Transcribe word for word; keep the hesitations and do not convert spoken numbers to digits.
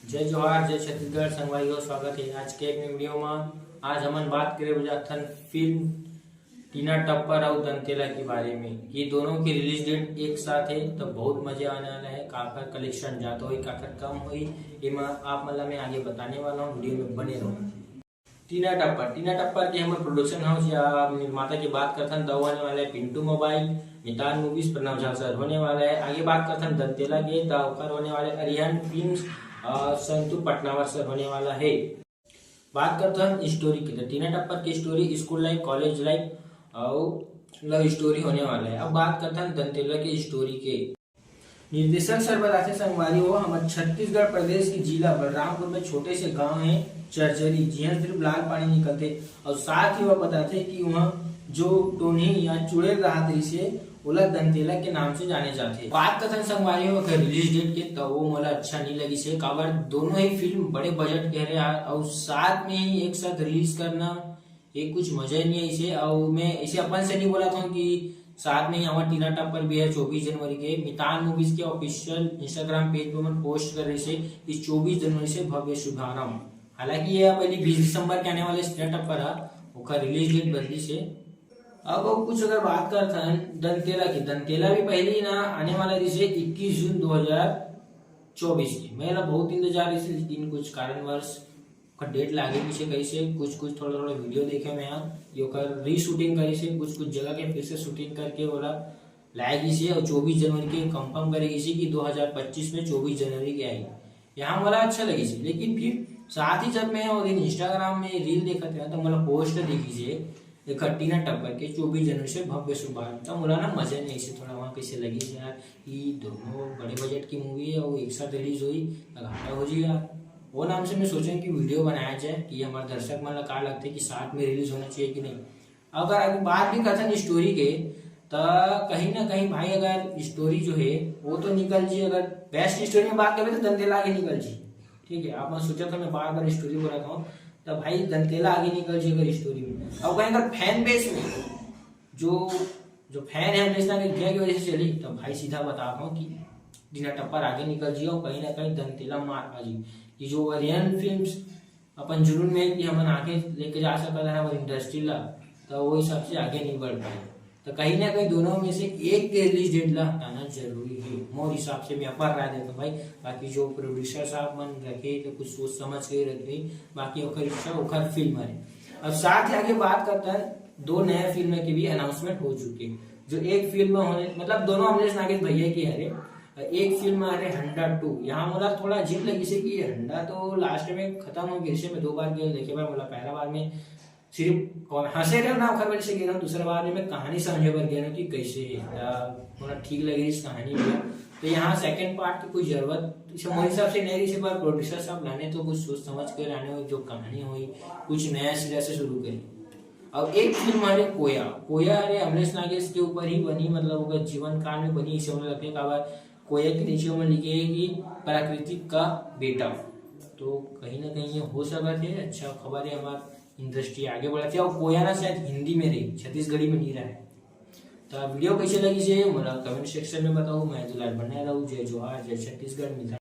जय जोहार, जय छत्तीसगढ़। संगवारी हो, स्वागत है आज के एक नई वीडियो में। आज हमन बात करे जाथन फिल्म टीना टप्पर अउ दंतेला के बारे में। ये दोनों के रिलीज डेट एक साथ है, तो बहुत मजा आने वाला है। काकर कलेक्शन ज्यादा होई, काकर कम होई, ये मैं आप मन ला मैं आगे बताने वाला हूँ। वीडियो में बने रहो। टीना टप्पर, टीना टप्पर के हमर प्रोडक्शन हाउस या निर्माता की बात करथन, तो होने वाला है पिंटू मोबाइल, मितान मूवीज, प्रणव झा सर होने वाला है। आगे बात करथन दंतेला के, तो ओकर होने वाले अरिहंत फिल्म्स, अ, संतु पटनावर सर होने वाला है। बात करथन स्टोरी की, तो टीना टप्पर की story school life, college life और लव स्टोरी होने वाला है। अब बात करथन दंतेला की स्टोरी के। निर्देशक सर बताथे, संगवारी हो, हमर छत्तीसगढ़ प्रदेश के जिला बलरामपुर में छोटे से गांव है चरचरी, जिहां सिर्फ लाल पानी निकलथे। और साथ ही वो बताथे कि वहाँ जो टोनी या चुड़ैल राहत रहिसे, ओला दंतेला के नाम से जाने जाथे। बात कथन, संगवारी हो, अगर रिलीज डेट के, तो वो मोला अच्छा नहीं लगिसे, काबर दोनों ही फिल्म बड़े बजट के हरे यार, और साथ में ही एक साथ रिलीज करना, ये कुछ मजा ही नहीं है इसे। और मैं इसे अपन से नहीं बोला था कि साथ में ही हमारा टीना टप्पर भी है। चौबीस जनवरी के मितान मूवीज के ऑफिशियल इंस्टाग्राम पेज पर मन पोस्ट कर रहे से कि चौबीस जनवरी से भव्य शुभारंभ। हालांकि ये पहले बीस दिसंबर के आने वाले टीना टप्पर है, ओकर रिलीज डेट बदली से। अब कुछ अगर बात करथन दंतेला की, दंतेला भी पहले ही ना आने वाला रहिसे इक्कीस जून दो हज़ार चौबीस की। मैं ला बहुत इंतजार रहिसे, लेकिन कुछ कारणवश ओकर डेट लागे पीछे कहीं से कुछ कुछ थोड़ा थोड़ा वीडियो देखे मैं यहाँ, ये ओकर रीशूटिंग करी से, कुछ कुछ जगह के फिर से शूटिंग करके ओला लाए गई से और चौबीस जनवरी के कंफर्म करे गई से कि दो हज़ार पच्चीस में चौबीस जनवरी के आई। यहाँ मोला अच्छा लगी से, लेकिन फिर साथ ही जब मैं वो दिन इंस्टाग्राम में रील देखत रहा तो मोला पोस्ट दिखी से एक टीना टप्पर के चौबीस जनवरी से भव्य शुभारंभ। तो मोला ना मजा नहीं से थोड़ा वहाँ कैसे लगी से यार, ये दोनों बड़े बजट की मूवी है, वो एक साथ रिलीज हुई, तो घाटा हो जी यार। वो नाम से मैं सोचें कि वीडियो बनाया जाए कि हमारे दर्शक मन ला का लगते कि साथ में रिलीज होना चाहिए कि नहीं। अगर अभी बात भी कथन स्टोरी के, तो कहीं ना कहीं भाई अगर स्टोरी जो है वो तो निकल जी, अगर बेस्ट स्टोरी में बात करें तो दंतेला आगे निकल जी। ठीक है, आप मन सोचा था मैं बार बार स्टोरी बोला था, तो भाई दंतेला आगे निकल जी अगर स्टोरी में। अब कहीं अगर फैन बेस में जो जो फैन है अमलेश नागेश भैया की वजह से चली, तो भाई सीधा बताता हूँ कि टीना टप्पर आगे निकल जी और कहीं ना कहीं दंतेला मार खा जी। ये जो ओरियन फिल्म्स अपन जुनून में है कि हमन आगे लेके जा सकत हन हमर इंडस्ट्री ला, तो वो हिसाब से आगे नहीं बढ़ पाए। तो कहीं ना कहीं दोनों में से एक के रिलीज डेट ला हटाना जरूरी है, मोर हिसाब से। मैं अपन राय देता हूँ भाई, बाकी जो प्रोड्यूसर साहब मन रखे तो कुछ सोच समझ के रखे, बाकी ओकर इच्छा, ओकर फिल्म है। अब साथ ही आगे बात करता है, दो नया फिल्म की भी अनाउंसमेंट हो चुकी है। जो एक फिल्म होने, मतलब दोनों अमलेश नागेश भैया की हरे, एक फिल्म हरे हंडा टू। यहाँ मोला थोड़ा अजीब लगी से कि ये हंडा तो लास्ट में खत्म हो गई से, मैं दो बार गया देखे बार, मोला पहला बार में सिर्फ कौन हंसे रहे ना, ओकर वजह से गया हूँ, दूसरा बार में मैं कहानी समझे बर गया हूँ कि कैसे है। तो मोला ठीक लगी इस कहानी में। तो यहाँ सेकंड पार्ट की कोई जरूरत इसे मोर हिसाब से नहीं रही, इसे पर प्रोड्यूसर साहब लाने तो कुछ सोच समझ के लाने हो, जो कहानी हुई कुछ नया सिरा से शुरू करी। और एक फिल्म हरे कोया, कोया हरे अमलेश नागेश के ऊपर ही बनी, मतलब ओकर जीवन काल में बनी, इसे हमला लगथे। काबर कोया के नीचे में लिखे है कि प्राकृतिक का बेटा। तो कहीं ना कहीं ये हो सकत है, अच्छा खबर है, हमार इंडस्ट्री आगे बढ़त है। और कोया ना शायद हिंदी में रही, छत्तीसगढ़ी में नहीं रहा है। तो वीडियो कैसे लगी से मोला कमेंट सेक्शन में बताओ। मैं दुलार बने रहूँ। जय जोहार, जय छत्तीसगढ़। मिलता